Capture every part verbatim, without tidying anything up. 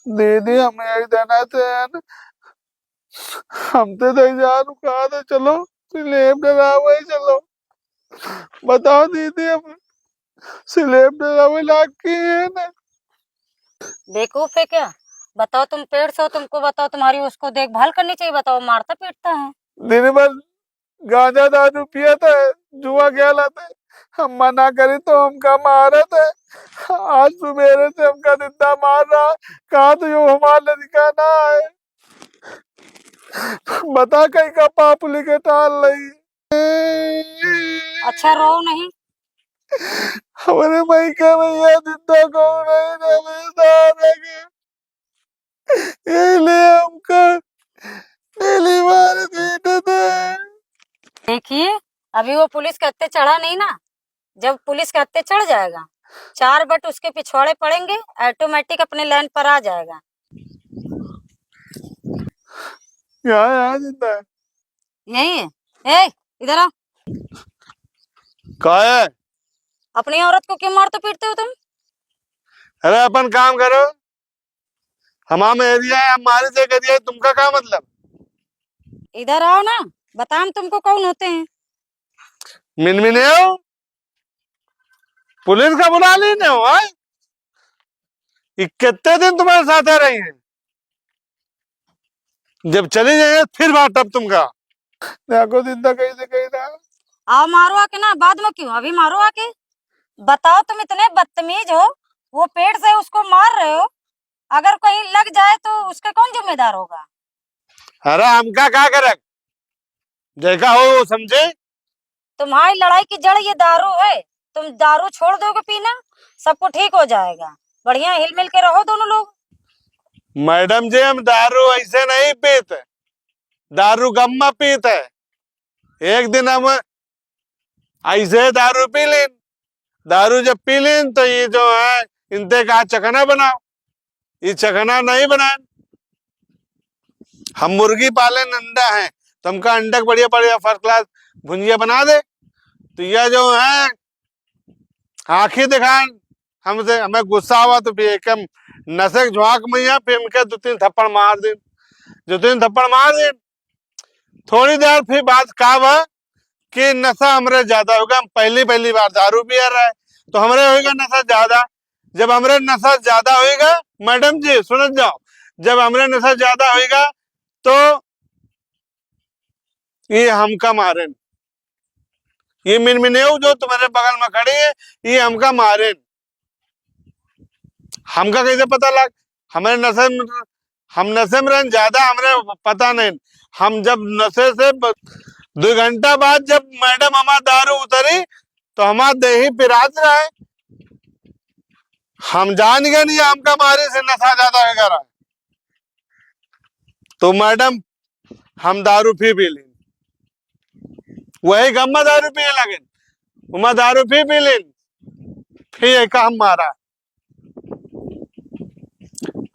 दीदी, हम यही देना थे, हम तो नहीं जानू कहा था, चलो, स्लेब डरावे, चलो। बताओ दीदी, हम स्लेब डरावे लाग की है ना? बेवकूफ है क्या? बताओ, तुम पेड़ से हो, तुमको बताओ, तुम्हारी उसको देखभाल करनी चाहिए, बताओ, मारता पीटता है। दिन भर गांजा दारू पियत है, जुआ खेलत है, हम मना करी तो हमका मारत है। आज सुबेरे से हमका जिंदा मार रहा, कहा तो यो हमार लड़का ना है। बता कहीं का पाप लिखे टाल रही। अच्छा, रो नहीं। हमारे माई का भैया जिंदा कौन है, ना भैया, ना रहे। ये ले हमका पहली बार पीटा था। देखिए, अभी वो पुलिस के हत्ते चढ़ा नहीं ना, जब पुलिस के हत्ते चढ़ जाएगा, चार बट उसके पिछवाड़े पड़ेंगे, ऑटोमेटिक अपने लाइन पर आ जाएगा। यहाँ, यहाँ जिंदा है। यही है। ए, इधर आ। का है? अपनी औरत को क्यों मारते पीटते हो तुम? अरे, अपन काम करो, हमारा एरिया है, हम मारे से करिए, तुमका का मतलब? इधर आओ ना, बताओ हम तुमको कौन होते हैं। मिनमिने हो, पुलिस का बुला लेने हो, हाँ? ये कितने दिन तुम्हारे साथ रही है? जब चली जाइए, फिर बात तब तुमका। देखो जिंदा कैसे कही रहा। आओ मारो आके ना, बाद में क्यों, अभी मारो आके। बताओ, तुम इतने बदतमीज हो, वो पेड़ से उसको मार रहे हो, अगर कहीं लग जाए तो उसका कौन जिम्मेदार होगा? अरे हमका का करक, जैका हो वो समझे। तुम्हारी लड़ाई की जड़ ये दारू है, तुम दारू छोड़ दोगे पीना, सबको ठीक हो जाएगा, बढ़िया हिलमिल के रहो दोनों लोग। मैडम जी, हम दारू ऐसे नहीं पीते, दारू गम्मा पीते। एक दिन हम ऐसे दारू पी लेन, दारू जब पी लेन तो ये जो है, इनते कहा चखना बनाओ, ये चखना नहीं बनाए। हम मुर्गी पाले, अंडा है, तो हमका अंडा के बढ़िया बढ़िया फर्स्ट क्लास भुंजिया बना दे। तो यह जो है आँखी दिखान हमसे, हमें गुस्सा हुआ तो फिर एक हम नशे के झोंक में यहाँ फिर हमके दो तीन थप्पड़ मार दे, दो तीन थप्पड़ मार दे। थोड़ी देर फिर बात का हुआ कि नशा हमरे ज्यादा होगा, हम पहली पहली बार दारू पिया रहा है तो हमरे होएगा नशा ज्यादा। जब हमरे नशा ज्यादा होएगा, मैडम जी सुनत जाओ, जब हमरे नशा ज्यादा होएगा तो ये हमका मारेन, ये मिनमिनेऊ जो तुम्हारे बगल में खड़ी है, ये हमका मारेन। हमका कैसे पता लग? हमरे नशे में, हम नशे में रहन ज्यादा, हमरे पता नहीं। हम जब नशे से ब-, दो घंटा बाद जब मैडम हमार दारू उतरी तो हमार देही पिरात रहे। हम जान गए नहीं हमका मारे से नशा ज्यादा हो गया रहा। तो मैडम हम दारू पी पी लेन, वही गम्मा दारू पिए लगे, उमा दारू पी पी लेन, फिर एका हम मारा।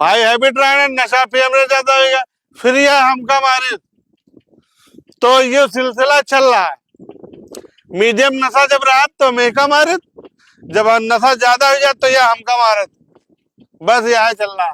हाई हैबिट रहने, नशा पी हमरे ज्यादा होएगा, फिर यह हमका मारे। तो ये सिलसिला चल रहा है। मीडियम नशा जब रहा तो हम एका मारे, जब नशा ज्यादा हो जाए तो यह हमका मारे। बस यह चल रहा है।